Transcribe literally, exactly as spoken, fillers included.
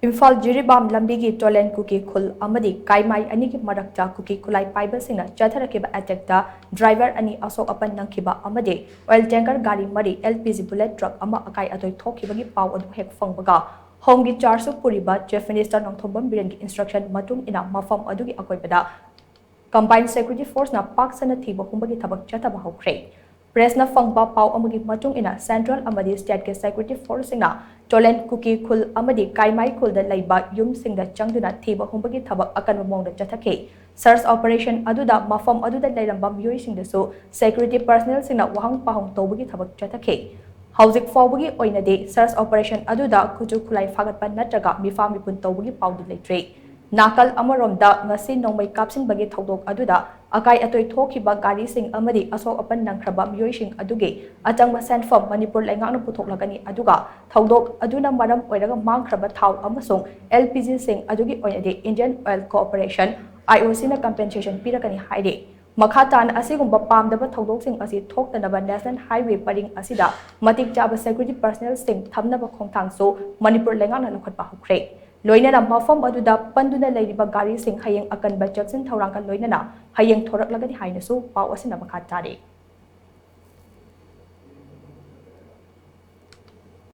ꯏꯝꯐꯥꯜ ꯖꯤꯔꯤꯕꯥꯝ ꯂꯝꯕꯤꯒꯤ ꯆꯣꯂꯦꯟ ꯀꯨꯀꯤ ꯈꯨꯜ ꯑꯃꯗꯤ ꯀꯥꯏꯃꯥꯏ ꯑꯅꯤꯒꯤ ꯃꯔꯛꯇ ꯀꯨꯀꯤ ꯈꯨꯠꯂꯥꯏ ꯄꯥꯏꯕꯁꯤꯡꯅ ꯆꯠꯊꯔꯛꯈꯤꯕ ꯑꯦꯇꯦꯛꯇ ꯗ꯭ꯔꯥꯏꯚꯔ ꯑꯅꯤ ꯑꯁꯣꯛ ꯑꯄꯟ ꯅꯪꯈꯤꯕ ꯑꯃꯗꯤ ꯑꯣꯏꯜ ꯇꯦꯡꯀꯔ ꯒꯥꯔꯤ ꯃꯔꯤ, L P G bullet truck ꯑꯃ ꯑꯀꯥꯏ ꯑꯇꯣꯏ ꯊꯣꯛꯈꯤꯕꯒꯤ ꯄꯥꯎ ꯑꯗꯨ ꯍꯦꯛ ꯐꯪꯕꯒ ꯍꯣꯝꯒꯤ ꯆꯥꯔꯖꯁꯨ ꯄꯨꯔꯤꯕ ꯆꯤꯐ ꯃꯤꯅꯤꯁꯇꯔ ꯅꯣꯡꯊꯣꯝꯕꯝ ꯕꯤꯔꯦꯟꯒꯤ ꯏꯟꯁꯇ꯭ꯔꯛꯁꯟ ꯃꯇꯨꯡ ꯏꯟꯅ ꯃꯐꯝ ꯑꯗꯨꯒꯤ ꯑꯀꯣꯏꯕꯗ ꯀꯝꯕꯥꯏꯟ ꯁꯦꯀ꯭ꯌꯨꯔꯤꯇꯤ ꯐꯣꯔꯁꯅ ꯄꯥꯛ ꯁꯟꯅ ꯊꯤꯕ ꯍꯨꯝꯕꯒꯤ ꯊꯕꯛ ꯆꯠꯊꯕ ꯍꯧꯈ꯭ꯔꯦ꯫ ꯄ꯭ꯔꯦꯁꯅ ꯐꯪꯕ ꯄꯥꯎ ꯑꯃꯒꯤ ꯃꯇꯨꯡ ꯏꯟꯅ ꯁꯦꯟꯇ꯭ꯔꯦꯜ ꯑꯃꯗꯤ ꯁ꯭ꯇꯦꯠꯀꯤ ꯁꯦꯀ꯭ꯌꯨꯔꯤꯇꯤ ꯐꯣꯔꯁꯁꯤꯡꯅ ꯆꯣꯂꯦꯟ ꯀꯨꯀꯤ ꯈꯨꯜ ꯑꯃꯗꯤ ꯀꯥꯏꯃꯥꯏ ꯈꯨꯜꯗ ꯂꯩꯕ ꯌꯨꯝꯁꯤꯡꯗ ꯆꯪꯗꯨꯅ ꯊꯤꯕ ꯍꯨꯝꯕꯒꯤ ꯊꯕꯛ ꯑꯀꯟꯕ ꯃꯑꯣꯡꯗ ꯆꯠꯊꯈꯤ꯫ ꯁꯔꯆ ꯑꯣꯄꯔꯦꯁꯟ ꯑꯗꯨꯗ ꯃꯐꯝ ꯑꯗꯨꯗ ꯂꯩꯔꯝꯕ ꯃꯤꯑꯣꯏꯁꯤꯡꯗꯁꯨ ꯁꯦꯀ꯭ꯌꯨꯔꯤꯇꯤ ꯄꯔꯁꯅꯦꯜꯁꯤꯡꯅ ꯋꯥꯍꯪ ꯄꯥꯎꯍꯪ ꯇꯧꯕꯒꯤ ꯊꯕꯛ ꯆꯠꯊꯈꯤ꯫ ꯍꯧꯖꯤꯛ ꯐꯥꯎꯕꯒꯤ ꯑꯣꯏꯅꯗꯤ ꯁꯔꯆ ꯑꯣꯄꯔꯦꯁꯟ ꯑꯗꯨꯗ ꯈꯨꯠꯁꯨ ꯈꯨꯠꯂꯥꯏ ꯐꯥꯒꯠꯄ ꯅꯠꯇ꯭ꯔꯒ ꯃꯤꯐꯥ ꯃꯤꯄꯨꯟ ꯇꯧꯕꯒꯤ ꯄꯥꯎꯗꯤ ꯂꯩꯇ꯭ꯔꯤ꯫ ꯅꯥꯀꯜ ꯑꯃꯔꯣꯝꯗ ꯉꯁꯤ ꯅꯣꯡꯃꯩ ꯀꯥꯞꯁꯤꯟꯕꯒꯤ ꯊꯧꯗꯣꯛ ꯑꯗꯨꯗ ꯑꯀꯥꯏ ꯑꯇꯣꯏ ꯊꯣꯛꯈꯤꯕ ꯒꯥꯔꯤꯁꯤꯡ ꯑꯃꯗꯤ ꯑꯁꯣꯛ ꯑꯄꯟ ꯅꯪꯈ꯭ꯔꯕ ꯃꯤꯑꯣꯏꯁꯤꯡ ꯑꯗꯨꯒꯤ ꯑꯆꯪꯕ ꯁꯦꯟꯐꯝ ꯃꯅꯤꯄꯨꯔ ꯂꯩꯉꯥꯛꯅ ꯄꯨꯊꯣꯛꯂꯒꯅꯤ, ꯑꯗꯨꯒ ꯊꯧꯗꯣꯛ ꯑꯗꯨꯅ ꯃꯔꯝ ꯑꯣꯏꯔꯒ ꯃꯥꯡꯈ꯭ꯔꯕ ꯊꯥꯎ ꯑꯃꯁꯨꯡ ꯑꯦꯜ ꯄꯤ ꯖꯤꯁꯤꯡ ꯑꯗꯨꯒꯤ ꯑꯣꯏꯅꯗꯤ Indian oil cooperation, I O ꯁꯤꯅ ꯀꯝꯄꯦꯟꯁꯦꯁꯟ ꯄꯤꯔꯛꯀꯅꯤ ꯍꯥꯏꯔꯤ꯫ ꯃꯈꯥ ꯇꯥꯅ ꯑꯁꯤꯒꯨꯝꯕ ꯄꯥꯝꯗꯕ ꯊꯧꯗꯣꯛꯁꯤꯡ ꯑꯁꯤ ꯊꯣꯛꯇꯅꯕ ꯅꯦꯁꯅꯦꯜ ꯍꯥꯏꯋꯦ ꯄꯔꯤꯡ ꯑꯁꯤꯗ ꯃꯇꯤꯛ ꯆꯥꯕ ꯁꯦꯀ꯭ꯌꯨꯔꯤꯇꯤ ꯄꯔꯁꯅꯦꯜꯁꯤꯡ ꯊꯝꯅꯕ ꯈꯣꯡꯊꯥꯡꯁꯨ ꯃꯅꯤꯄꯨꯔ ꯂꯩꯉꯥꯛꯅ ꯂꯧꯈꯠꯄ ꯍꯧꯈ꯭ꯔꯦ꯫ ꯂꯣꯏꯅꯅ ꯃꯐꯝ ꯑꯗꯨꯗ ꯄꯟꯗꯨꯅ ꯂꯩꯔꯤꯕ ꯒꯥꯔꯤꯁꯤꯡ ꯍꯌꯦꯡ ꯑꯀꯟꯕ ꯆꯦꯛꯁꯤꯟ ꯊꯧꯔꯥꯡꯒ ꯂꯣꯏꯅꯅ ꯍꯌꯦꯡ ꯊꯣꯔꯛꯂꯒꯅꯤ ꯍꯥꯏꯅꯁꯨ ꯄꯥꯎ ꯑꯁꯤꯅ ꯃꯈꯥ ꯇꯥꯔꯤ꯫